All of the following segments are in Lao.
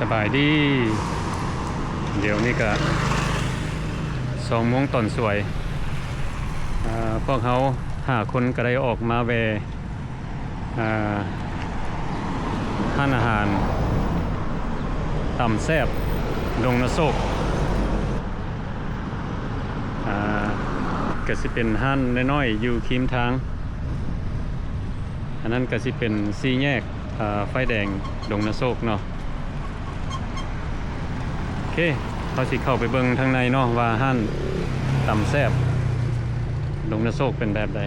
ສະບາຍດີ ດຽວນີ້ກະສອງໂມງຕອນສວຍ ອາ ພວກເຮົາຫ້າຄົນກະໄດ້ອອກມາແວ່ ອາ ຮ້ານອາຫານຕຳແຊບດົງນາໂຊກ ອາ ກະຊິເປັນຮ້ານນ້ອຍໆຢູ່ຄີມທາງ ອັນນັ້ນກະຊິເປັນສີ່ແຍກ ອາ ໄຟແດງດົງນາໂຊກເນາະ. ໂອເຄ ເຮົາຊິເຂົ້າໄປເບິ່ງທາງໃນເນາະ ວ່າຮ້ານຕຳແຊບດົງນາໂຊກເປັນແບບໃດ.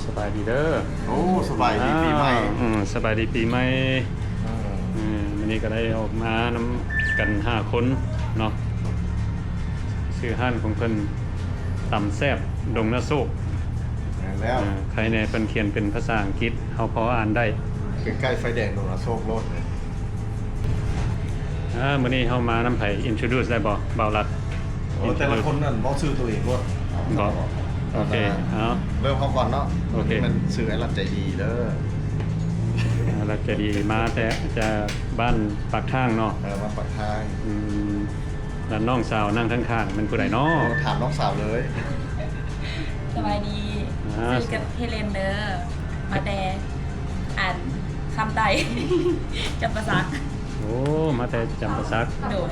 ສະບາຍດີເດີ. ໂອ້ ສະບາຍດີປີໃໝ່. ອືມ ສະບາຍດີປີໃໝ່. ເອີ ມື້ນີ້ກະໄດ້ອອກມານຳກັນຫ້າຄົນເນາະ ຊື່ຮ້ານຂອງເພິ່ນ ຕຳແຊບດົງນາໂຊກ. ແມ່ນແລ້ວ ເອີ ໃຄແດ່ເພິ່ນຂຽນເປັນພາສາອັງກິດ ເຮົາພໍອ່ານໄດ້. ໃກ້ໆໄຟແດງດົງນາໂຊກໂລດ. ອາ ມື້ນີ້ເຮົາມານຳໃຜ introduce ໄດ້ບໍ່ ບ່າວລັດ? ໂອ້ ແຕ່ລະຄົນນັ້ນເວົ້າຊື່ໂຕເອງໂລດ. ບໍ່ ໂອເຄ ເອົາ ເລີ່ມເຮົາກ່ອນເນາະ. ໂອເຄ ນີ້ແມ່ນຊື່ໄອ້ລັດໃຈດີເດີ. ອາ ລັດໃຈດີ ມາແຕ່ຈາກບ້ານປາກທາງເນາະ. ເອີ ມາປາກທາງ. ອືມ ແລ້ວນ້ອງສາວນັ່ງຂ້າງໆ ແມ່ນຜູ້ໃດເນາະ? ໂອ້ ຖາມນ້ອງສາວເລີຍ. ສະບາຍດີ ອາ ຊື່ກັບເຮເລນເດີ ມາແຕ່ ອັນ ຄຳໃຕ້ ຈຳປາສັກ. ໂອ້ ມາແຕ່ຈຳປາສັກ. ໂດຍ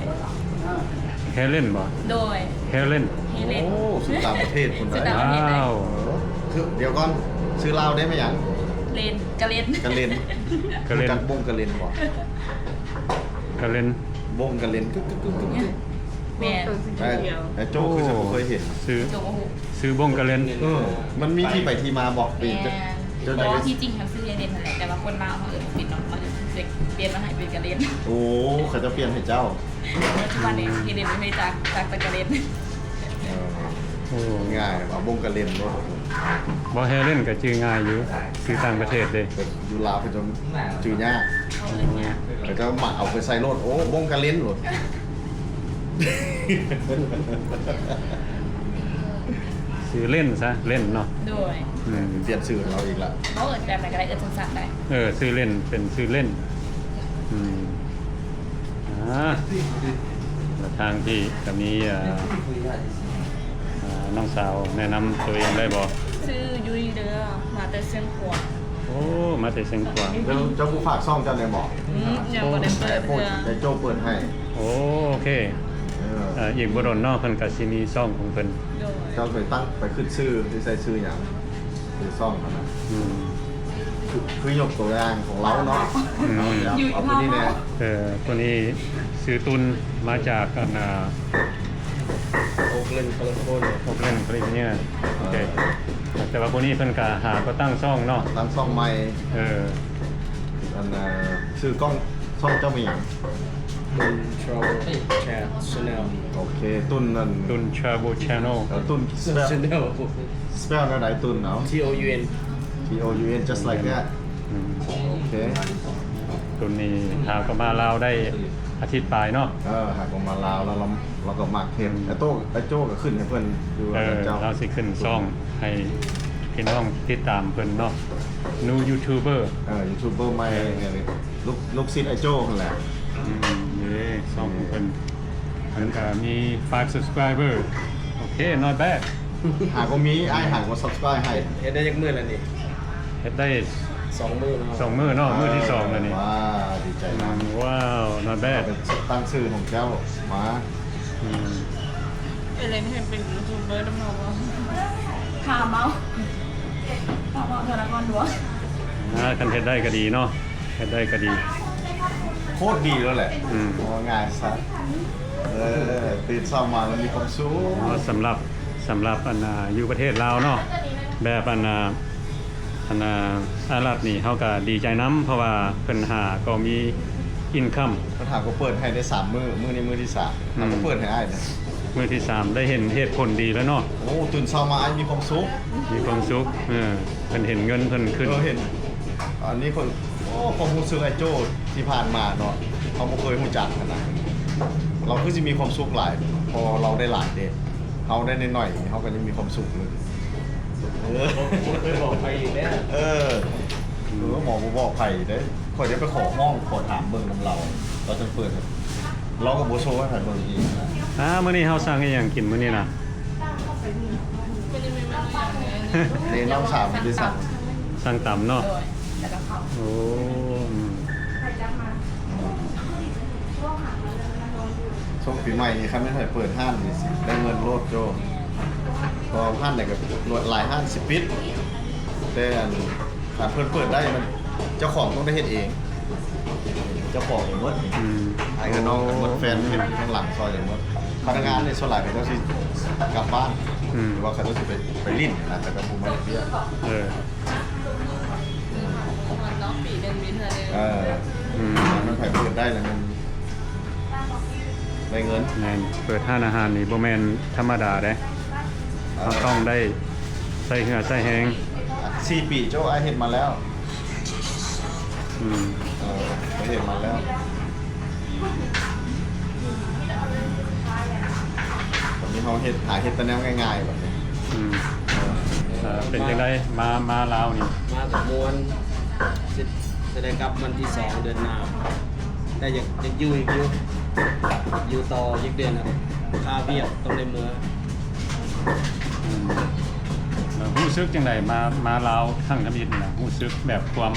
ເຮເລນບໍ່? ໂດຍ ເຮເລນ. ເຮເລນ ໂອ້ ຊື່ຕ່າງປະເທດພຸ້ນ. ຊື່ຕ່າງປະເທດເລີຍ. ວ້າວ ເອີ ຄື ດຽວກ່ອນ ຊື່ລາວໄດ້ແມ່ນຫຍັງ? ເລນ ກະເລນ ກະເລນ. ກະເລນ ຮູ້ຈັກວົງກະເລນບໍ່? ກະເລນ ວົງກະເລນ ກຶກໆໆ. ແມ່ນ ແຕ່ໂຈ້ຄືຈະບໍ່ເຄີຍເຫັນ. ຊື່ ໂຈ້ບໍ່ຮູ້ ຊື່ວົງກະເລນ. ເອີ ມັນມີທີ່ໄປທີ່ມາບໍ່? ເປັນ ແມ່ນ ຈັ່ງໃດ? ບໍ່ ທີ່ຈິງມັນຊື່ເຮເລນຫັ້ນແຫຼະ ແຕ່ວ່າຄົນລາວເຮົາເອີ້ນບໍ່ເປັນເນາະ ເຮົາເລີຍປ່ຽນມາໃຫ້ເປັນກະເລນ. ໂອ້ ເຂົາເຈົ້າປ່ຽນໃຫ້ເຈົ້າ. ປັດຈຸບັນນີ້ເຮເລນບໍ່ຮູ້ຈັກ ຈັກແຕ່ກະເລນ. ເອີ ໂອ້ ງ່າຍ ເອົາບົ້ງກະເລັນໂລດ. ບໍ່ ເຮເລນກະຈື່ງ່າຍຢູ່ ຊື່ຕ່າງປະເທດເດ້. ຢູ່ລາວເຂົາເຈົ້າຈື່ຍາກ ເຂົາເອີ້ນຍາກ ເຂົາເຈົ້າມັກເອົາໄປໃສ່ໂລດ. ໂອ້ ບົ້ງກະເລັນໂລດ. ຊື່ເຫຼັ້ນຊະ ເຫຼັ້ນເນາະ. ໂດຍ ອືມ ປ່ຽນຊື່ໃຫ້ລາວອີກລະ. ບໍ່ ເອີ້ນແບບໃດກະໄດ້ ເອີ້ນສັ້ນໆໄດ້. ເອີ ຊື່ເຫຼັ້ນ ເປັນຊື່ເຫຼັ້ນ. ອືມ ອາ ແລະທາງທີ່ກະມີ ອາ ອາ ນ້ອງສາວແນະນຳໂຕເອງໄດ້ບໍ່? ຊື່ຍຸ້ຍເດີ ມາແຕ່ຊຽງຂວາງ. ໂອ້ ມາແຕ່ຊຽງຂວາງ. ເຈົ້າ ເຈົ້າບໍ່ຝາກຊ່ອງເຈົ້າແດ່ບໍ່? ອືມ ຍັງບໍ່ໄດ້ເປີດເທື່ອ. ໄອ້ໂຈ້ເປີດໃຫ້. ໂອ້ ໂອເຄ ເອີ ອີກບໍ່ດົນເນາະ ເພິ່ນກະຊິມີຊ່ອງຂອງເພິ່ນ. ໂດຍ ເຈົ້າໄປຕັ້ງ ໄປຄິດຊື່ ຊິໃສ່ຊື່ຫຍັງ? ຊື່ຊ່ອງຫັ້ນນະ. ອືມ ຄື ຄືຍົກຕົວຢ່າງຂອງລາວເນາະ. ອືມ ເອົາ ເອົາຜູ້ນີ້ແດ່. ເອີ ຜູ້ນີ້ຊື່ຕຸນ ມາຈາກ ອັນ ອາ ໂອກແລນ ຄາລິຟໍເນຍ. ໂອກແລນ ຄາລິຟໍເນຍ. ໂອເຄ ເອີ ແຕ່ວ່າຜູ້ນີ້ເພິ່ນກະຫາກໍຕັ້ງຊ່ອງເນາະ ຕັ້ງຊ່ອງໃໝ່. ເອີ ອັນ ອາ ຊື່ກ້ອງ ຊ່ອງເຈົ້າມີຫຍັງ? ຕຸນ Travel Channel. ໂອເຄ ຕຸນນັ້ນ ຕຸນ Travel Channel. ເອີ ຕຸນ Channel. Spell ແນວໃດ? ຕຸນເນາະ T O U N. T O U N, just like that. ອືມ ໂອເຄ ຕຸນນີ້ຫາກໍມາລາວໄດ້ອາທິດປາຍເນາະ. ເອີ ຫາກໍມາລາວແລ້ວ ລາວ ລາວກໍມັກເຮັດ. ອືມ ໄອ້ໂຕ້ ໄອ້ໂຈ້ກໍຂຶ້ນໃຫ້ເພິ່ນຢູ່. ເອີ ລາວຊິຂຶ້ນຊ່ອງໃຫ້ພີ່ນ້ອງຕິດຕາມເພິ່ນເນາະ New YouTuber. ເອີ YouTuber ໃໝ່. ເອີ ລູກ ລູກສິດໄອ້ໂຈ້ຫັ້ນແຫຼະ. ອືມ ເອີ ຊ່ອງຂອງເພິ່ນ ເພິ່ນກະມີ five subscriber. ໂອເຄ not bad. ຫາກໍມີ ອ້າຍຫາກໍ subscribe ໃຫ້. ເຮັດໄດ້ຈັກມື້ແລ້ວນີ້? ເຮັດໄດ້ສອງມື້ເນາະ. ສອງມື້ເນາະ ມື້ທີສອງແລ້ວນີ້. ວ້າ ດີໃຈນຳ. ອືມ ວ້າວ not bad. ເປັນ ຕັ້ງຊື່ຂອງເຈົ້າມາ. ອືມ ເອເລນເຫັນເປັນຢູທູບເບີນຳເຮົາບໍ່? ຖາມເອົາ ຖາມເອົາທະນາຄອນຫຼວງ. ອາ ຄັນເຮັດໄດ້ກໍດີເນາະ ເຮັດໄດ້ກໍດີ ໂຄດດີແລ້ວແຫຼະ. ອືມ ເອົາງ່າຍຊະ ເອີ ຕື່ນເຊົ້າມາແລ້ວມີຄວາມສຸກ. ອໍ ສຳລັບ ສຳລັບ ອັນ ອາ ຢູ່ປະເທດລາວເນາະ ແບບ ອັນ ອາ ອັນ ອາ ອາລັດນີ້ເຮົາກະດີໃຈນຳ ເພາະວ່າເພິ່ນຫາກໍມີ income. ເພິ່ນຫາກໍເປີດໃຫ້ໄດ້ສາມມື້ ມື້ນີ້ມື້ທີສາມ ອືມ ຫາກໍເປີດໃຫ້ອ້າຍເດ້. ມື້ທີສາມໄດ້ເຫັນເຫດຜົນດີແລ້ວເນາະ. ໂອ້ ຕື່ນເຊົ້າມາອ້າຍມີຄວາມສຸກ ມີຄວາມສຸກ. ເອີ ເພິ່ນເຫັນເງິນເພິ່ນຂຶ້ນ. ເອີ ເຫັນ ອັນນີ້ເພິ່ນ ໂອ້ ຄວາມຮູ້ສຶກອ້າຍໂຈ້ທີ່ຜ່ານມາເນາະ ເຮົາບໍ່ເຄີຍຮູ້ຈັກຫັ້ນນະ ລາວຄືຊິມີຄວາມສຸກຫຼາຍ. ເຮົາໄດ້ຫຼາຍເດ້ ເຮົາໄດ້ໜ້ອຍໆ ເຮົາກໍຍັງມີຄວາມສຸກເລີຍ. ເອີ ບໍ່ເຄີຍບອກໃຜອີກແລ້ວ. ເອີ ເອີ ໝໍບໍ່ບອກໃຜເດ້. ຂ້ອຍຈະໄປຂໍຮ້ອງ ຂໍຖາມເບິ່ງນຳລາວ ລາວຈັ່ງເປີດໃຫ້ ລາວກໍບໍ່ໂຊໃຫ້ໃຜເບິ່ງອີກ. ອ່າ ມື້ນີ້ເຮົາສັ່ງອີ່ຫຍັງກິນມື້ນີ້ນະ? ນີ້ນ້ອງສາວເປັນຜູ້ສັ່ງ ສັ່ງຕຳເນາະ. ໂອ້ ອືມ. ຊ່ວງປີໃໝ່ນີ້ ຄັນແມ່ນໃຜເປີດຮ້ານນີ້ ຊິໄດ້ເງິນໂລດໂຈ້ ເພາະຮ້ານໃດກໍຫຼາຍຮ້ານຊິປິດ. ແຕ່ອັນ ຖ້າເພິ່ນເປີດໄດ້ ມັນ ເຈົ້າຂອງຕ້ອງໄດ້ເຮັດເອງ ເຈົ້າຂອງເອງໝົດ. ອືມ. ອ້າຍກັບນ້ອງກັນໝົດ ໂອ້ ແຟນເຮັດຂ້າງຫຼັງຊ່ອຍກັນໝົດ. ພະນັກງານນີ້ສ່ວນຫຼາຍເຂົາເຈົ້າຊິກັບບ້ານ ອືມ ຫຼືວ່າເຂົາເຈົ້າຊິໄປ ໄປຫຼິ້ນນະ ເຂົາເຈົ້າບໍ່ມາເຮັດວຽກ. ເອີ ເອີ ອືມ. ມັນໃຜເປີດໄດ້ລະມັນໄດ້ເງິນ. ແມ່ນ ເປີດຮ້ານອາຫານນີ້ບໍ່ແມ່ນທຳມະດາເດ້. ເອີ ເຮົາຕ້ອງໄດ້ໃຊ້ເຫື່ອໃຊ້ແຮງ. ສີ່ປີໂຈ້ ອ້າຍເຮັດມາແລ້ວ. ອືມ. ເອີ ໄດ້ເຮັດມາແລ້ວ. ບັດນີ້ເຮົາເຮັດ ຫາເຮັດແຕ່ແນວງ່າຍໆ ບັດນີ້. ອືມ. ເອີ ເອີ ເປັນຈັ່ງໃດ ມາ ມາລາວນີ້? ມາກໍມ່ວນ ຊິ ຊິໄດ້ກັບວັນທີສອງເດືອນໜ້າ. ແຕ່ຢາກ ຢາກຢູ່ອີກຢູ່ ຢູ່ຕໍ່ອີກເດືອນໜຶ່ງ ຄາວຽກຕ້ອງໄດ້ເມືອ. ອືມ. ແລ້ວຮູ້ສຶກຈັ່ງໃດ ມາ ມາລາວຄັ້ງທຳອິດນີ້ນະ ຮູ້ສຶກແບບຄວາມ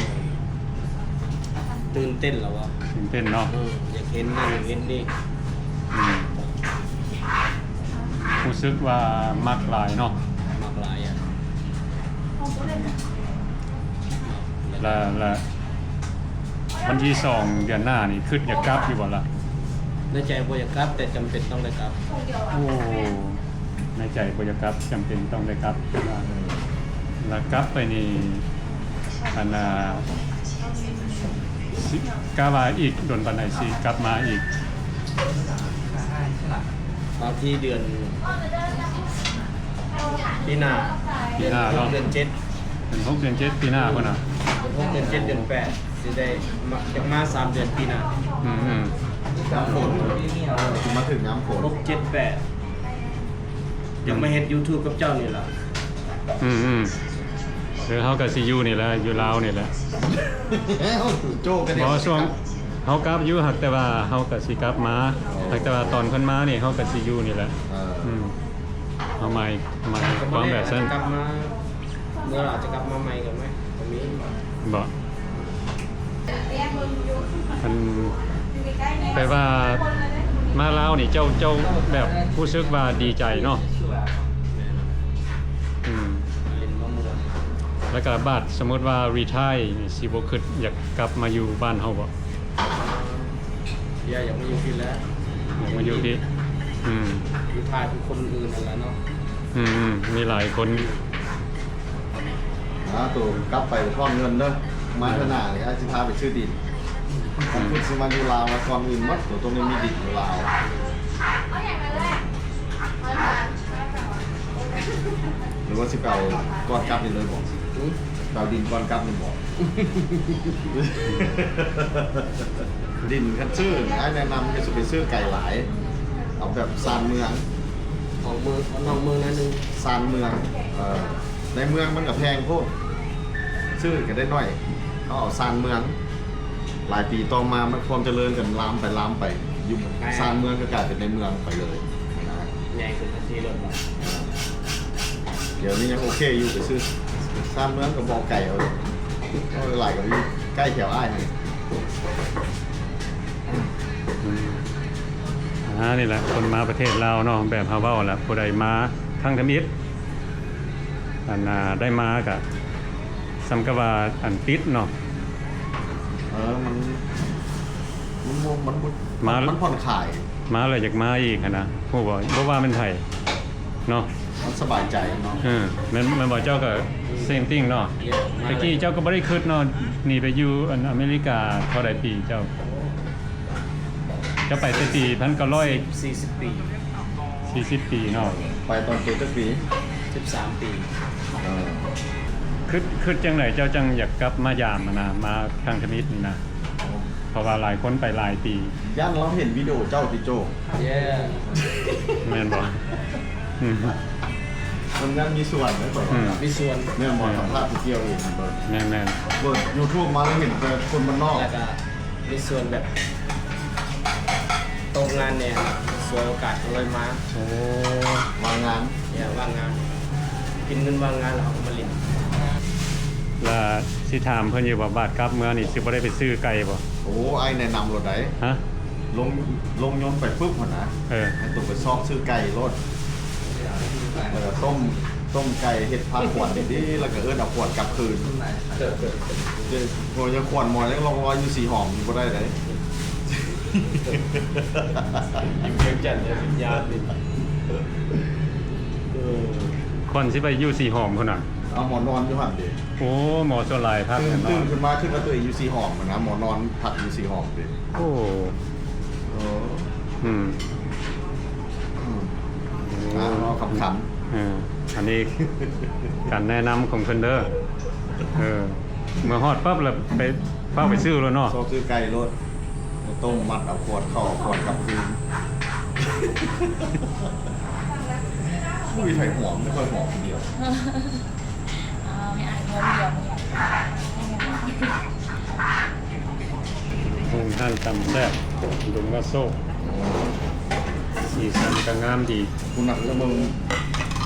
ຕື່ນເຕັ້ນລະວະ? ຕື່ນເຕັ້ນເນາະ. ເອີ ຢາກເຫັນນັ້ນຢາກເຫັນນີ້. ອືມ. ຮູ້ສຶກວ່າມັກຫຼາຍເນາະ. ມັກຫຼາຍອະ. ແລ້ວ ແລ້ວ ວັນທີສອງເດືອນໜ້ານີ້ ຄິດຢາກກັບຢູ່ບໍ່ລະ? ໃນໃຈບໍ່ຢາກກັບ ແຕ່ຈຳເປັນຕ້ອງໄດ້ກັບ. ໂອ້ ໃນໃຈບໍ່ຢາກກັບ ຈຳເປັນຕ້ອງໄດ້ກັບ. ແລ້ວກັບໄປນີ້ ອັນນ່າ ຊິ ກະວ່າອີກດົນປານໃດຊິກັບມາອີກ? ບາງທີເດືອນ ປີໜ້າ. ປີໜ້າເນາະ. ເດືອນຫົກ ເດືອນເຈັດ ເດືອນຫົກ ເດືອນເຈັດ ປີໜ້າພຸ້ນນະ. ເດືອນຫົກ ເດືອນເຈັດ ເດືອນແປດ ຊິໄດ້ມາ ຢາກມາສາມເດືອນປີໜ້າ. ອືມໆ. ຍາມຝົນ ເອີ ຊິມາເຖິງຍາມຝົນ ຫົກ ເຈັດ ແປດ ຢາກມາເຮັດຢູທູບກັບເຈົ້ານີ້ລະ. ອືມໆ. ເອີ ເຮົາກໍຊິຢູ່ນີ້ແຫຼະ ຢູ່ລາວນີ້ແຫຼະ. ໂຈ້ກໍ ບໍ່ ຊ່ວງເຮົາກັບຢູ່ ຫາກແຕ່ວ່າເຮົາກໍຊິກັບມາ. ອໍ ຫາກແຕ່ວ່າຕອນເພິ່ນມານີ້ ເຮົາກໍຊິຢູ່ນີ້ແຫຼະ. ເອີ ອືມ. ເອົາໃໝ່ ໃໝ່ ຄວາມແບບຊັ້ນ ກັບມາ ເມື່ອອາດຈະກັບມາໃໝ່ກໍໄດ້ ກໍມີ. ບໍ່ ອັນ ແປວ່າມາລາວນີ້ ເຈົ້າ ເຈົ້າແບບຮູ້ສຶກວ່າດີໃຈເນາະ. ແມ່ນ. ອືມ. ເຫັນມາເມືອງ ແລ້ວກໍບາດສົມມຸດວ່າຣີທາຍນີ້ ຊິບໍ່ຄິດຢາກກັບມາຢູ່ບ້ານເຮົາບໍ່? ເອີ ຢາກ ຢາກມາຢູ່ພີ້ແຫຼະ. ຢາກມາຢູ່ພີ້. ອືມ. ຢູ່ທ່າຄືຄົນອື່ນນັ້ນລະເນາະ. ອືມໆ. ມີຫຼາຍຄົນ. ອ່າ ໂຕກັບໄປຖອນເງິນເດີ. ມາເທື່ອໜ້ານີ້ ອ້າຍຊິພາໄປຊື້ດິນ. ອືມ. ຄິດຊິມາຢູ່ລາວ ແລ້ວກ່ອນອື່ນໝົດ ໂຕຕ້ອງໄດ້ມີດິນຢູ່ລາວ. ຫຼືວ່າຊິໄປເອົາກ່ອນກັບນີ້ເລີຍບໍ? ຫື? ເອົາດິນກ່ອນກັບນີ້ບໍ? ດິນຄັນຊື້ ອ້າຍແນະນຳຢ່າຊິໄປຊື້ໄກຫຼາຍ ເອົາແບບຊານເມືອງ ນອກເມືອງ ນອກເມືອງໜ້ອຍໜຶ່ງ ຊານເມືອງ. ເອີ ໃນເມືອງມັນກໍແພງໂພດ ຊື້ກໍໄດ້ໜ້ອຍ ເຮົາເອົາຊານເມືອງ. ຫຼາຍປີຕໍ່ມາ ມັນ ຄວາມຈະເລີນກໍລາມໄປ ລາມໄປ ຢູ່ຊານເມືອງກໍກາຍເປັນໃນເມືອງໄປເລີຍນະ. ໃຫຍ່ຂຶ້ນທັນທີໂລດ. ດຽວນີ້ຍັງໂອເຄຢູ່ ໄປຊື້ຊານເມືອງກໍບໍ່ໄກ ເອົາ ເອົາຫຼາຍກໍຢູ່ໃກ້ແຖວອ້າຍຫັ້ນ. ອືມ. ອ່າ ນີ້ແຫຼະ ຄົນມາປະເທດລາວເນາະ ແບບເຮົາເວົ້າແຫຼະ ຜູ້ໃດມາຄັ້ງທຳອິດ ອັນ ອ່າ ໄດ້ມາກະ ສ່ຳກັບວ່າອັນຕິດເນາະ. ເອີ ມັນ ມັນບໍ່ ມັນບໍ່ ມາ ມັນຜ່ອນຄາຍ ມາແລ້ວຢາກມາອີກຫັ້ນນະ ຮູ້ບໍ່? ບໍ່ວ່າແມ່ນໃຜເນາະ ມັນສະບາຍໃຈເນາະ. ເອີ ແມ່ນ ແມ່ນບໍ່? ເຈົ້າກໍ same thing ເນາະ. ແຕ່ກີ້ເຈົ້າກໍບໍ່ໄດ້ຄິດເນາະ ໜີໄປຢູ່ອັນອາເມລິກາເທົ່າໃດປີເຈົ້າ? ເຈົ້າໄປແຕ່ປີພັນເກົ້າຮ້ອຍ ສີ່ສິບປີ ສີ່ສິບປີເນາະ. ໄປຕອນໂຕຈັກປີ? ສິບສາມປີ. ເອີ ຄິດ ຄິດຈັ່ງໃດເຈົ້າຈັ່ງຢາກກັບມາຢາມຫັ້ນນະ ມາຄັ້ງທຳອິດນີ້ນະ? ເພາະວ່າຫຼາຍຄົນໄປຫຼາຍປີ. ຢ້ານລາວເຫັນວິດີໂອເຈົ້າຕິໂຈ້. ແມ່ນບໍ່? ອືມ ມັນຍັງມີສ່ວນເດ້ ຂ້ອຍວ່າ ອືມ ມີສ່ວນ. ແມ່ນບໍ່? ເອີ ສຳພາດຜູ້ກ່ຽວເອງເບິ່ງ. ແມ່ນໆ ເປີດຢູທູບມາແລ້ວເຫັນແຕ່ຄົນບ້ານນອກ ແລ້ວກະມີສ່ວນແບບ ຕົກງານແດ່ ສວຍໂອກາດກໍເລີຍມາ. ໂອ້ ວ່າງງານ ແມ່ນ ວ່າງງານ ກິນເງິນວ່າງງານແລ້ວເຮົາກໍມາຫຼິ້ນ. ລະຊິຖາມເພິ່ນຢູ່ວ່າ ບາດກັບເມືອນີ້ຊິບໍ່ໄດ້ໄປຊື້ໄກ່ບໍ່? ໂອ້ ອ້າຍແນະນຳໂລດໃດ໋. ຮະ? ລົງ ລົງຍົນໄປປຶບຫັ້ນນະ ເອີ ໃຫ້ໂຕໄປຊອກຊື້ໄກ່ໂລດ ແລ້ວກໍຕົ້ມ ຕົ້ມໄກ່ ເຮັດຜັກຂວັນດີໆ ແລ້ວກໍເອີ້ນເອົາຂວັນກັບຄືນ. ໂອ້ຍ ຍັງຂວັນໝໍຍັງລ່ອງລອຍຢູ່ສີຫອມຢູ່ ບໍ່ໄດ້ໃດ. ຢູ່ວຽງຈັນເລີຍ ວິນຍານນີ້ ເອີ ຂວັນຊິໄປຢູ່ສີຫອມພຸ້ນນະ. ເອົາ ໝໍນອນຢູ່ຫັ້ນເດ. ໂອ້ ໝໍສ່ວນຫຼາຍພັກ ຕື່ນ ນອນ ຕື່ນຂຶ້ນມາ ຄິດວ່າຕົວເອງຢູ່ສີຫອມຫັ້ນນະ ໝໍນອນພັກຢູ່ສີຫອມເດ. ໂອ້ ເອີ ອືມ ອືມ ອ່າ ເວົ້າຂຳໆ. ເອີ ອັນນີ້ການແນະນຳຂອງເພິ່ນເດີ. ເອີ ເມື່ອຮອດປັບລະໄປ ຟ້າວໄປຊື້ໂລດເນາະ ຊອກຊື້ໄກ່ໂລດ ມາຕົ້ມມັດເອົາຂວດເຂົ້າ ເອົາຂວດກັບຄືນ. ອຸ້ຍ ໃຜຫອມ ໄດ້ຂ້ອຍຫອມຄົນດຽວ. ເອີ ແມ່ອ້າຍຫອມດຽວ. ໂຮງຮ້ານຕຳແຊບ ດົງວາໂຊກ ສີສັນກໍງາມດີ. ພຸ້ນນະ ລະເບິ່ງ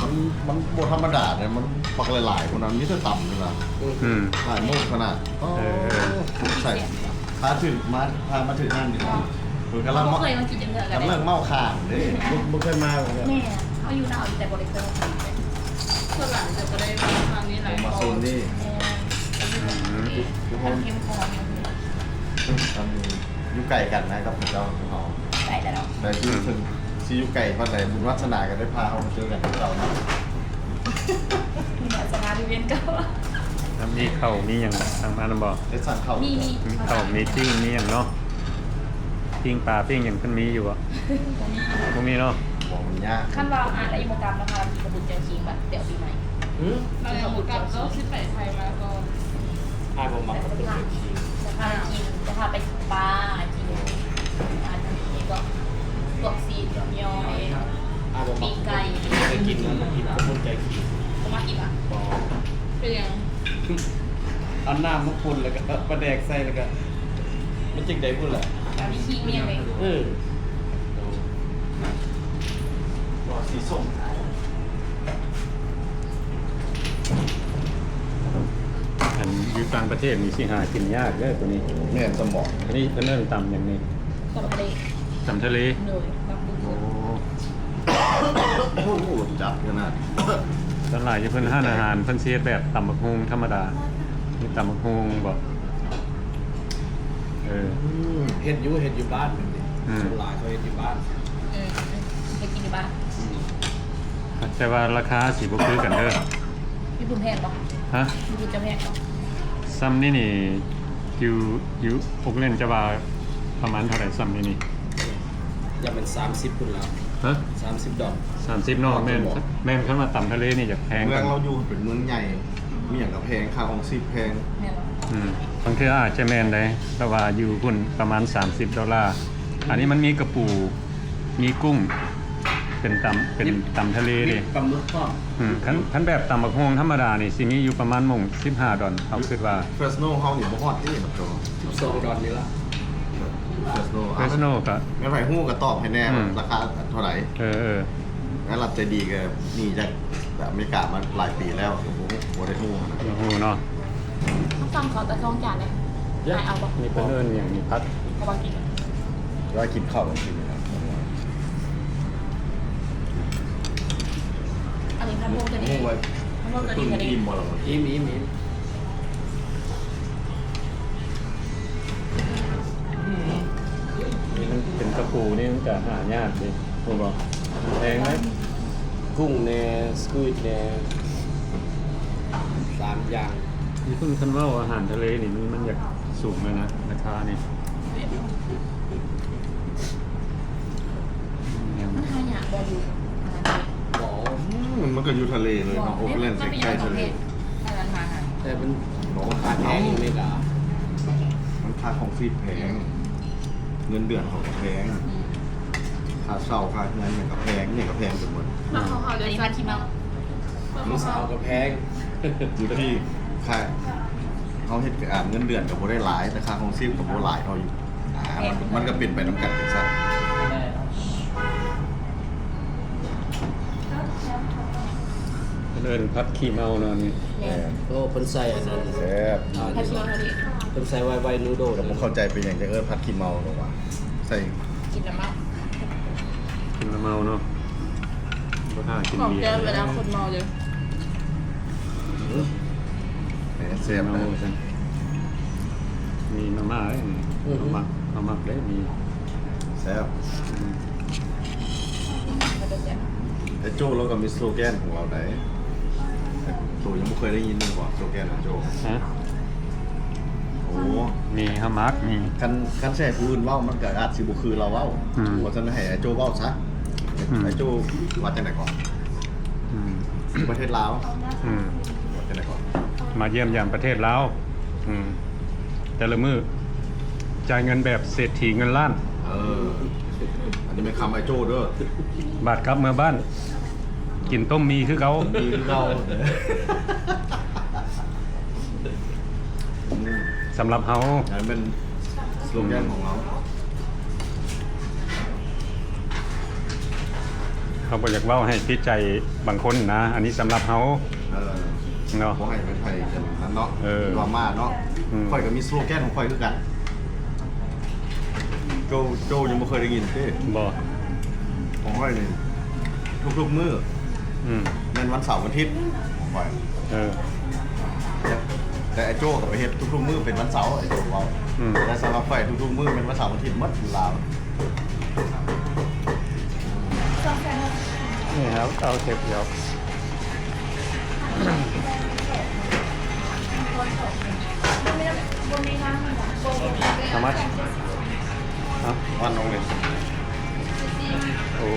ມັນ ມັນບໍ່ທຳມະດາເດ້ ມັນບັກຫຼາຍໆ ພຸ້ນນະ ມີແຕ່ຕຳພຸ້ນນະ. ອືມ ຫຼາຍໂມງຂະໜາດ. ເອີ ໃສ່ ພາຖືກມາ ພາມາຖືກຮ້ານນີ້ ເພິ່ນກຳລັງ ບໍ່ເຄີຍມາກິນຈັກເທື່ອ ກຳລັງເມົາຄ້າງເດ້. ບໍ່ ບໍ່ເຄີຍມາ. ແມ່ນ ເຮົາຢູ່ນາວແຕ່ບໍ່ໄດ້ເຄີຍມາກິນເດ້. ສ່ວນຫຼາຍຈະບໍ່ໄດ້ມາທາງນີ້ຫຼາຍ ມາໂຊນນີ້. ແມ່ນ ອືມ ຢູ່ ຢູ່ ຢູ່ເຂດເຂດຂອງ ອັນ ຢູ່ໃກ້ກັນນະກັບເຂົາເຈົ້າ ເຮົາ ໃກ້ແລ້ວເນາະ ແຕ່ຢູ່ເທິງ ຊິຢູ່ໄກປານໃດ ບຸນວາສະໜາກໍໄດ້ພາເຮົາມາເຈີກັນຄືເກົ່າເນາະ. ບຸນວາສະໜາຫຼືເວນເກົ່າ. ແລ້ວມີເຂົ້າມີຫຍັງສັ່ງມານຳບໍ່? ໄດ້ສັ່ງເຂົ້າ ມີ ມີ ມີເຂົ້າ ມີປີ້ງ ມີຫຍັງເນາະ. ປີ້ງປາ ປີ້ງຫຍັງ ເພິ່ນມີຢູ່ບໍ່? ບໍ່ມີ ບໍ່ມີເນາະ. ບໍ່ ມັນຍາກ. ຄັນວ່າອາໄລບໍ່ກັບນະຄະ ທີ່ກະບຸນເຈົ້າຄີງບັດແຕ່ວປີໃໝ່. ຮຶ? ອາໄລບໍ່ກັບ ເຈົ້າຊິໄປໄທມາກ່ອນ. ອາບໍ່ມັກກະປຸນເຈົ້າຄີງ. ຈະພາໄປກິນ ຈະພາໄປປາ ກິນ ອັນນີ້ກໍ ພວກຊີ້ນ ຍອຍ ອາບໍ່ມັກ ປີ້ງໄກ່ ໄປກິນນະ ມັກກິນກະປຸນເຈົ້າຄີງ. ບໍ່ມັກກິນຫວາ? ບໍ່. ເປັນຫຍັງ? ເອົານ້ຳມາປຸ້ນ ແລ້ວກໍປາແດກໃສ່ ແລ້ວກໍ ມັນຈັ່ງໃດພຸ້ນລະ? ອັນນີ້ຂີ້ເມຍເລີຍ. ເອີ ບໍ່ ສີສົ້ມ. ອັນຢູ່ຕ່າງປະເທດນີ້ຊິຫາກິນຍາກເດີໂຕນີ້. ແມ່ນ ສະໝອງ ອັນນີ້ເພິ່ນເອີ້ນຕຳຫຍັງນີ້? ຕຳທະເລ. ຕຳທະເລ. ໂດຍ ປັບປຸງ. ໂອ້ ໂອ້ ຈັດຂະໜາດ. ສ່ວນຫຼາຍຢູ່ເພິ່ນຮ້ານອາຫານ ເພິ່ນຊິເຮັດແບບຕຳບັກຫຸ່ງທຳມະດາ. ມີຕຳບັກຫຸ່ງບໍ? ເອີ ອືມ ເຮັດຢູ່ ເຮັດຢູ່ບ້ານ. ອືມ ສ່ວນຫຼາຍເຂົາເຮັດຢູ່ບ້ານ. ເອີ ເຮັດກິນຢູ່ບ້ານ. ອືມ ແຕ່ວ່າລາຄາຊິບໍ່ຄືກັນເດີ. ຍີ່ປຸ່ນແພງບໍ່? ຮະ? ຍີ່ປຸ່ນຈະແພງບໍ່? ຊ່ຳນີ້ນີ້ ຢູ່ ຢູ່ໂອກແລນ ຈະວ່າປະມານເທົ່າໃດ ຊ່ຳນີ້ນີ້? ຢ່າແມ່ນສາມສິບພຸ້ນລະ. ຮະ? ສາມສິບດອນ. ສາມສິບເນາະ. ແມ່ນ ແມ່ນ ຄັນວ່າຕຳທະເລນີ້ຈະແພງ. ເມືອງລາວຢູ່ເປັນເມືອງໃຫຍ່ ມີຫຍັງກໍແພງ ຄ່າຄອງຊີບແພງ. ແມ່ນ. ອືມ ບາງເທື່ອອາດຈະແມ່ນໄດ໋ ແຕ່ວ່າຢູ່ພຸ້ນປະມານສາມສິບໂດລາ. ອັນນີ້ມັນມີກະປູ ມີກຸ້ງ ເປັນຕຳ ເປັນ ມີ ຕຳທະເລເດ້ ມີປາໝຶກພ້ອມ. ອືມ ຄັນ ຄັນແບບຕຳບັກຫຸ່ງທຳມະດານີ້ ຊິມີຢູ່ປະມານໂມງສິບຫ້າດອນ ເຮົາຄິດວ່າ. ເຟຣສໂນເຮົານີ້ບໍ່ຮອດຕິ ມັນກໍ ສິບສອງດອນນີ້ລະ. ເຟຣສໂນ ເຟຣສໂນກໍ ແມ່ນໃຜຮູ້ກໍຕອບໃຫ້ແດ່ ອືມ ວ່າລາຄາເທົ່າໃດ. ເອີໆ ແລ້ວລັດໃຈດີກໍໜີຈາກອາເມລິກາມາຫຼາຍປີແລ້ວ ກໍບໍ່ ບໍ່ໄດ້ຮູ້ຫັ້ນນະ ບໍ່ຮູ້ເນາະ. ເຮົາສັ່ງເຂົ້າແຕ່ສອງຈານເດ້. ເອີ ອ້າຍເອົາບໍ່? ນີ້ເພິ່ນເອີ້ນຫຍັງນີ້? ຜັດ ເຂົາວ່າກິນ ວ່າກິນເຂົ້າກິນ. ອັນນີ້ພັດໂຮມຕົວນີ້ ພັດໂຮມຕົວນີ້ ອີ່ມບໍ່ລະ? ອີ່ມ ອີ່ມ ອີ່ມ. ນີ້ມັນເປັນກະປູນີ້ ມັນກະຫາຍາກເດ້ ຮູ້ບໍ່? ແພງເດ້. ກຸ້ງແດ່ ສະຄວິດແດ່ ສາມຢ່າງ. ຢູ່ພຸ້ນຄັນເວົ້າອາຫານທະເລນີ້ ມັນ ມັນຢາກສູງແລ້ວນະ ລາຄານີ້. ມັນຫາຍາກບໍ່ຢູ່? ບໍ່. ອືມ ມັນກໍຢູ່ທະເລເລີຍເນາະ. ໂອກແລນໃກ້ໆທະເລ. ແຕ່ມັນ ບໍ່ ຂາຍແພງຢູ່ອາເມລິກາ. ມັນແພ ຄ່າຄອງຊີບແພງ, ເງິນເດືອນເຂົາກໍແພງ, ອືມ ຄ່າເຊົ່າ ຄ່າເຮືອນຫຍັງກໍແພງ, ຫຍັງກໍແພງໄປໝົດ. ແລ້ວຂອງເຮົາ ອັນນີ້ຜັດຂີ້ເມົາ ລູກສາວກໍແພງ ຢູ່ທີ່ຄ່າ ເຮົາເຮັດ ອ່າ ເງິນເດືອນກໍບໍ່ໄດ້ຫຼາຍ ແຕ່ຄ່າຄອງຊີບກໍບໍ່ຫຼາຍເທົ່າຢູ່ ອ່າ ມັນ ມັນກໍເປັນໄປນຳກັນຈັ່ງຊັ້ນ. ເພິ່ນເອີ້ນຜັດຂີ້ເມົາເນາະນີ້. ແມ່ນ. ໂອ້ ເພິ່ນໃສ່ອັນນັ້ນ ແຊບ. ຜັດຂີ້ເມົາເທົ່ານີ້ ເພິ່ນໃສ່ໄວໆນູໂດ. ກໍບໍ່ເຂົ້າໃຈເປັນຫຍັງຈັ່ງເອີ້ນຜັດຂີ້ເມົາ ເພາະວ່າໃສ່ ກິນແລ້ວເມົາ ກິນແລ້ວເມົາເນາະ. ບໍ່ກ້າກິນເບຍ ຂອງແກ້ມເວລາຄົນເມົາເດີ. ແຊບນະ. ມີມາມ່າເດ້ນີ້. ອື ເຮົາມັກ ເຮົາມັກເດ້ມີ. ແຊບ. ອືມ ໄອ້ໂຈ້ລາວກໍມີສະໂລແກນຂອງລາວໄດ໋. ໂຕຍັງບໍ່ເຄີຍໄດ້ຍິນແມ່ນບໍ່ ສະໂລແກນຂອງໂຈ້? ຮະ? ໂອ້ ມີ ເຮົາມັກມີ. ຄັນ ຄັນຊິໃຫ້ຜູ້ອື່ນເວົ້າ ມັນກໍອາດຊິບໍ່ຄືລາວເວົ້າ. ອືມ ເພາະສະນັ້ນໃຫ້ອ້າຍໂຈ້ເວົ້າຊະ. ອືມ ອ້າຍໂຈ້ວ່າຈັ່ງໃດກ່ອນ? ອືມ ປະເທດລາວ. ອືມ ວ່າຈັ່ງໃດກ່ອນ? ມາຢ້ຽມຢາມປະເທດລາວ. ອືມ ແຕ່ລະມື້ຈ່າຍເງິນແບບເສດຖີເງິນລ້ານ. ເອີ ອັນນີ້ແມ່ນຄຳອ້າຍໂຈ້ເດີ. ບາດກັບເມືອບ້ານ ກິນຕົ້ມໝີ່ຄືເກົ່າ ໝີ່ຄືເກົ່າ. ອືມ ສຳລັບເຮົາ ອັນນັ້ນແມ່ນສະໂລແກນຂອງເຮົາ. ເຮົາບໍ່ຢາກເວົ້າໃຫ້ຜິດໃຈບາງຄົນນະ, ອັນນີ້ສຳລັບເຮົາ. ເອີ ເນາະ ບໍ່ໃຫ້ໃຜໆ ອັນນັ້ນເນາະ. ເອີ ດຣາມາເນາະ. ອືມ ຂ້ອຍກໍມີສະໂລແກນຂອງຂ້ອຍຄືກັນ. ໂຈ້ ໂຈ້ຍັງບໍ່ເຄີຍໄດ້ຍິນຕິ? ບໍ່. ຂອງຂ້ອຍນີ້ ທຸກໆມື້ ອືມ ແມ່ນວັນເສົາວັນທິດຂອງຂ້ອຍ. ເອີ ແຕ່ ແຕ່ອ້າຍໂຈ້ກໍໄປເຮັດທຸກໆມື້ເປັນວັນເສົາ, ອ້າຍໂຈ້ເວົ້າ. ອືມ ແຕ່ສຳລັບຂ້ອຍ ທຸກໆມື້ແມ່ນວັນເສົາວັນທິດໝົດຢູ່ລາວ. ນີ້ເຮົາເອົາເສັບດຽວ. ທຳມະ ຮະ? ວັນລົງເລີຍ. ໂອ້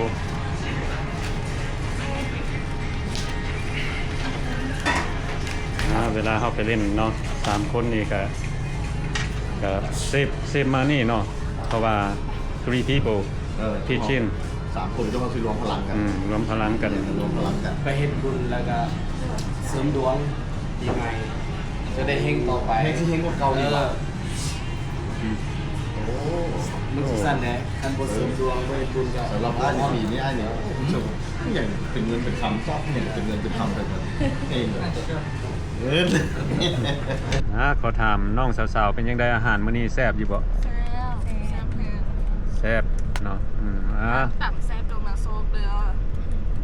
ອ່າ ເວລາເຮົາໄປຫຼິ້ນເນາະ ສາມຄົນນີ້ກະ ກະເຊບ ເຊບມານີ້ເນາະ ເພາະວ່າ three people ເອີ kitchen ສາມຄົນ ເຮົາຊິລວມພະລັງກັນ. ອືມ ລວມພະລັງກັນ ລວມພະລັງກັນ ໄປເຮັດບຸນ ແລ້ວກະເສີມດວງປີໃໝ່ ຈະໄດ້ເຮັງຕໍ່ໄປ ແຮງຊິເຮັງກວ່າເກົ່າອີກ. ເອີ ໂອ້ ມັນຊິຊັ້ນແຫຼະ ຄັນບໍ່ເສີມດວງ ບໍ່ເຮັດບຸນກໍ ສຳລັບອ້າຍນີ້ ປີນີ້ອ້າຍນີ້ ອືມ ຄືຫຍັງເປັນເງິນເປັນຄຳ ຊອບຫຍັງເປັນເງິນເປັນຄຳໄປໝົດເອງເລີຍ. ເອີ ອ່າ ຂໍຖາມນ້ອງສາວໆ ເປັນຈັ່ງໃດ ອາຫານມື້ນີ້ແຊບຢູ່ບໍ່? ແຊບ ແຊບແຮງ ແຊບເນາະ. ອືມ ອ່າ ຕຳແຊບດວງນາໂຊກເດີ.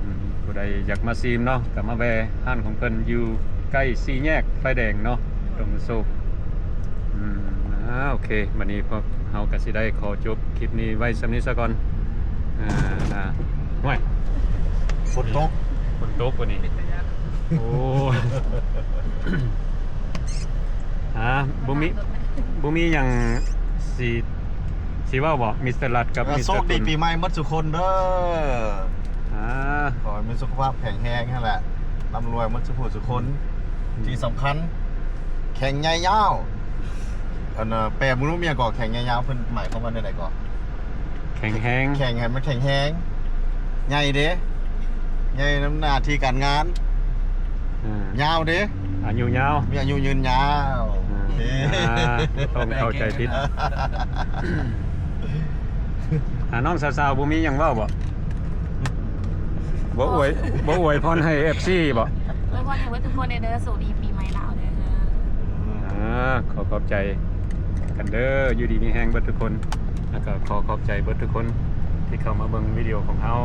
ອືມ ຜູ້ໃດຢາກມາຊີມເນາະ ກໍມາແວ່ຮ້ານຂອງເພິ່ນ ຢູ່ໃກ້ສີ່ແຍກໄຟແດງເນາະ ດວງນາໂຊກ. ອືມ ອ່າ ໂອເຄ ບັດນີ້ພວກເຮົາກໍຊິໄດ້ຂໍຈົບຄລິບນີ້ໄວ້ສ່ຳນີ້ຊະກ່ອນ. ອ່າ ອ່າ ຫ້ວຍ ຝົນຕົກ ຝົນຕົກບັດນີ້. ໂອ້ ອ່າ ບໍ່ມີ ບໍ່ມີຫຍັງຊິ ຊິເວົ້າບໍ່ ມິສເຕີລັດກັບມິສເຕີຕຸນ? ໂຊກດີປີໃໝ່ໝົດທຸກຄົນເດີ. ອ່າ ຂໍໃຫ້ມີສຸຂະພາບແຂງແຮງຫັ້ນແຫຼະ ລ່ຳລວຍໝົດທຸກຜູ້ທຸກຄົນ. ອືມ ທີ່ສຳຄັນ ແຂງໃຫຍ່ຍາວ. ອັນ ແປເບິ່ງຮູ້ເມຍກໍ ແຂງໃຫຍ່ຍາວ ເພິ່ນໝາຍຄວາມວ່າແນວໃດກໍ? ແຂງແຮງ ແຂງໃຫ້ມັນແຂງແຮງ ໃຫຍ່ເດ້ ໃຫຍ່ນຳໜ້າທີ່ການງານ. ອ່າ ຍາວເດ້ ອາຍຸຍາວ ມີອາຍຸຍືນຍາວ. ອ່າ ໂອເຄ ອ່າ ບໍ່ຕ້ອງເຂົ້າໃຈຜິດ. ອ່າ ນ້ອງສາວໆ ບໍ່ມີຫຍັງເວົ້າບໍ່? ບໍ່ອວຍ ບໍ່ອວຍພອນໃຫ້ເອັຟຊີບໍ່? ອວຍພອນໃຫ້ເບິດທຸກຄົນເດີ ໂຊກດີປີໃໝ່ລາວເດີ. ອ່າ ຂໍຂອບໃຈກັນເດີ ຢູ່ດີມີແຮງເບິດທຸກຄົນ ແລ້ວກໍຂໍຂອບໃຈເບິດທຸກຄົນທີ່ເຂົ້າມາເບິ່ງວິດີໂອຂອງເຮົາ.